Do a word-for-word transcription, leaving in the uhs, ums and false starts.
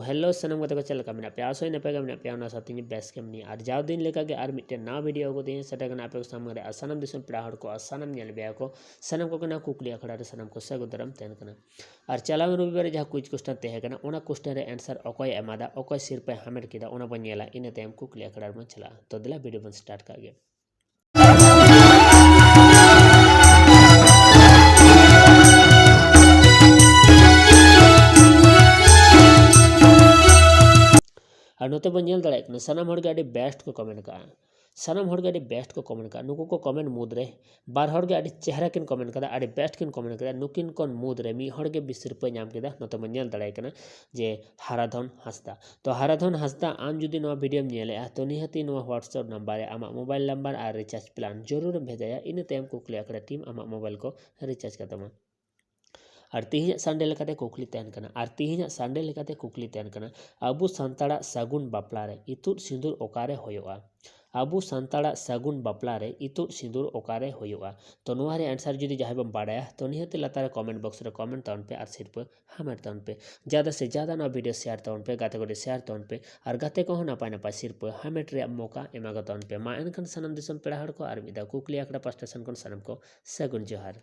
Hello ᱥᱟᱱᱟᱢ ᱜᱟᱛᱮ ᱠᱚ, ᱪᱮᱫ ᱞᱮᱠᱟ ᱢᱮᱱᱟᱜ ᱯᱮᱭᱟ? ᱟᱥᱚᱜ ᱟᱹᱧ ᱱᱟᱯᱟᱭ ᱜᱮ ᱢᱮᱱᱟᱜ ᱯᱮᱭᱟ, ᱚᱱᱟ ᱥᱟᱶᱛᱮ ᱤᱧ ᱵᱮᱥ ᱜᱮ ᱢᱮᱱᱟᱹᱧᱟ᱾ ᱟᱨ ᱡᱟᱣ ᱫᱤᱱ ᱞᱮᱠᱟ ᱜᱮ ᱟᱨ ᱢᱤᱫᱴᱮᱱ ᱱᱟᱣᱟ ᱵᱷᱤᱰᱤᱭᱳ ᱟᱹᱜᱩ ᱠᱟᱛᱮ ᱤᱧ ᱥᱮᱴᱮᱨ ᱠᱟᱱᱟ ᱟᱯᱮ ᱠᱚ ᱥᱟᱢᱟᱝ ᱨᱮ᱾ ᱟᱨ ᱥᱟᱱᱟᱢ ᱫᱤᱥᱚᱢ ᱯᱮᱲᱟ ᱦᱚᱲ ᱠᱚ ᱟᱨ ᱥᱟᱱᱟᱢ ᱧᱮᱞ ᱵᱤᱭᱟ ᱠᱚ, ᱥᱟᱱᱟᱢ ᱠᱚᱜᱮ ᱱᱚᱣᱟ ᱠᱩᱠᱞᱤ ᱟᱠᱷᱲᱟ ᱨᱮ ᱥᱟᱱᱟᱢ ᱠᱚ ᱥᱟᱹᱜᱩᱱ ᱫᱟᱨᱟᱢ ᱛᱟᱦᱮᱱ ᱠᱟᱱᱟ᱾ ᱟᱨ ᱪᱟᱞᱟᱣᱮᱱ ᱨᱚᱵᱤᱵᱟᱨ ᱨᱮ ᱡᱟᱦᱟᱸ ᱠᱩᱭᱤᱡᱽ ᱠᱚᱥᱪᱮᱱ ᱛᱟᱦᱮᱸ ᱠᱟᱱᱟ, ᱚᱱᱟ ᱠᱚᱥᱪᱮᱱ ᱨᱮ ᱮᱱᱥᱟᱨ ᱚᱠᱚᱭᱮ ᱮᱢᱟᱫᱟ, ᱚᱠᱚᱭ ᱥᱤᱨᱯᱟᱹᱭ ᱦᱟᱢᱮᱴ ᱠᱮᱫᱟ, ᱚᱱᱟ ᱵᱚᱱ ᱧᱮᱞᱟ᱾ ᱤᱱᱟᱹ ᱛᱟᱭᱚᱢ ᱠᱩᱠᱞᱤ ᱟᱠᱷᱲᱟ ᱨᱮᱵᱚᱱ ᱪᱟᱞᱟᱜᱼᱟ᱾ ᱛᱚ ᱫᱮᱞᱟ ᱵᱷᱤᱰᱤᱭᱳ ᱵᱚᱱ ᱥᱴᱟᱨᱴ ᱠᱟᱜ ᱜᱮ᱾ ᱟᱨ ᱱᱚᱛᱮ ᱵᱚᱱ ᱧᱮᱞ ᱫᱟᱲᱮᱭᱟᱜ ᱠᱟᱱᱟ, ᱥᱟᱱᱟᱢ ᱦᱚᱲ ᱜᱮ ᱟᱹᱰᱤ ᱵᱮᱥᱴ ᱠᱚ ᱠᱚᱢᱮᱱᱴ ᱠᱟᱜᱼᱟ᱾ ᱥᱟᱱᱟᱢ ᱦᱚᱲ ᱜᱮ ᱟᱹᱰᱤ ᱵᱮᱥᱴ ᱠᱚ ᱠᱚᱢᱮᱱᱴ ᱠᱟᱜᱼᱟ᱾ ᱱᱩᱠᱩ ᱠᱚ ᱠᱚᱢᱮᱱᱴ ᱢᱩᱫᱽ ᱨᱮ ᱵᱟᱨ ᱦᱚᱲ ᱜᱮ ᱟᱹᱰᱤ ᱪᱮᱦᱨᱟ ᱠᱤᱱ ᱠᱚᱢᱮᱱᱴ ᱠᱟᱫᱟ, ᱟᱹᱰᱤ ᱵᱮᱥᱴ ᱠᱤᱱ ᱠᱚᱢᱮᱱᱴ ᱠᱟᱫᱟ᱾ ᱱᱩᱠᱤᱱ ᱠᱚ ᱢᱩᱫᱽ ᱨᱮ ᱢᱤᱫ ᱦᱚᱲ ᱜᱮ ᱵᱤᱥ ᱥᱤᱨᱯᱟᱹᱭ ᱧᱟᱢ ᱠᱮᱫᱟ᱾ ᱱᱚᱛᱮ ᱵᱚᱱ ᱧᱮᱞ ᱫᱟᱲᱮᱭᱟᱭ ᱠᱟᱱᱟ ᱡᱮ ᱦᱟᱨᱟᱫᱷᱚᱱ ᱦᱟᱸᱥᱫᱟ᱾ ᱛᱚ ᱦᱟᱨᱟᱫᱷᱚᱱ ᱦᱟᱸᱥᱫᱟ, ᱟᱢ ᱡᱩᱫᱤ ᱱᱚᱣᱟ ᱵᱷᱤᱰᱤᱭᱳᱢ ᱧᱮᱞᱮᱜᱼᱟ, ᱛᱚ ᱱᱤᱦᱟᱹᱛᱤ ᱱᱚᱣᱟ WhatsApp ᱱᱟᱢᱵᱟᱨ ᱨᱮ ᱟᱢᱟᱜ ᱢᱳᱵᱟᱭᱤᱞ ᱱᱟᱢᱵᱟᱨ ᱟᱨ ᱨᱤᱪᱟᱨᱡᱽ ᱯᱞᱟᱱ ᱡᱚᱨᱩᱨ ᱮᱢ ᱵᱷᱮᱡᱟᱭᱟ᱾ ᱤᱱᱟᱹ ᱛᱟᱭᱚᱢ ᱠᱩᱠᱞᱤ ᱟᱠᱷᱲᱟ ᱴᱤᱢ ᱟᱢᱟᱜ ᱢᱳᱵᱟᱭᱤᱞ ᱠᱚ ᱨᱤᱪᱟᱨᱡᱽ ᱠᱟᱛᱟᱢᱟ᱾ ᱟᱨ ᱛᱮᱦᱮᱧᱟᱜ ᱥᱟᱱᱰᱮ ᱞᱮᱠᱟᱛᱮ ᱠᱩᱠᱞᱤ ᱛᱟᱦᱮᱱ ᱠᱟᱱᱟ, ᱟᱨ ᱛᱮᱦᱮᱧᱟᱜ ᱥᱟᱱᱰᱮ ᱞᱮᱠᱟᱛᱮ ᱠᱩᱠᱞᱤ ᱛᱟᱦᱮᱱ ᱠᱟᱱᱟ, ᱟᱵᱚ ᱥᱟᱱᱛᱟᱲᱟᱜ ᱥᱟᱹᱜᱩᱱ ᱵᱟᱯᱞᱟ ᱨᱮ ᱤᱛᱩᱫ ᱥᱤᱸᱫᱩᱨ ᱚᱠᱟᱨᱮ ᱦᱩᱭᱩᱜᱼᱟ? ᱟᱵᱚ ᱥᱟᱱᱛᱟᱲᱟᱜ ᱥᱟᱹᱜᱩᱱ ᱵᱟᱯᱞᱟ ᱨᱮ ᱤᱛᱩᱫ ᱥᱤᱸᱫᱩᱨ ᱚᱠᱟᱨᱮ ᱦᱩᱭᱩᱜᱼᱟ? ᱛᱚ ᱱᱚᱣᱟ ᱨᱮᱭᱟᱜ ᱮᱱᱥᱟᱨ ᱡᱩᱫᱤ ᱡᱟᱦᱟᱸᱭ ᱵᱚᱱ ᱵᱟᱰᱟᱭᱟ, ᱛᱚ ᱱᱤᱦᱟᱹᱛ ᱞᱟᱛᱟᱨ ᱨᱮ ᱠᱚᱢᱮᱱᱴ ᱵᱚᱠᱥ ᱨᱮ ᱠᱚᱢᱮᱱᱴ ᱛᱟᱵᱚᱱ ᱯᱮ ᱟᱨ ᱥᱤᱨᱯᱟᱹ ᱦᱟᱢᱮᱴ ᱛᱟᱵᱚᱱ ᱯᱮ᱾ ᱡᱟᱫᱟ ᱥᱮ ᱡᱟᱫᱟ ᱱᱚᱣᱟ ᱵᱷᱤᱰᱤᱭᱳ ᱥᱮᱭᱟᱨ ᱛᱟᱵᱚᱱ ᱯᱮ, ᱜᱟᱛᱮ ᱠᱚ ᱥᱮᱭᱟᱨ ᱛᱟᱵᱚᱱ ᱯᱮ, ᱟᱨ ᱜᱟᱛᱮ ᱠᱚᱦᱚᱸ ᱱᱟᱯᱟᱭ ᱱᱟᱯᱟᱭ ᱥᱤᱨᱯᱟᱹ ᱦᱟᱢᱮᱴ ᱨᱮᱭᱟᱜ ᱢᱚᱠᱟ ᱮᱢᱟ ᱠᱚ ᱛᱟᱵᱚᱱ ᱯᱮ᱾ ᱢᱟ ᱮᱱᱠᱷᱟᱱ ᱥᱟᱱᱟᱢ ᱫᱤᱥᱚᱢ ᱯᱮᱲᱟ ᱦᱚᱲ ᱠᱚ ᱟᱨ ᱢᱤᱫ ᱫᱷᱟᱣ ᱠᱩᱠᱞᱤ ᱟᱠᱷᱲᱟ ᱯᱟᱥᱴᱟ ᱥᱮᱱ ᱠᱷᱚᱱ ᱥᱟᱱᱟᱢ ᱠᱚ ᱥᱟᱹᱜᱩᱱ ᱡᱚᱦᱟᱨ᱾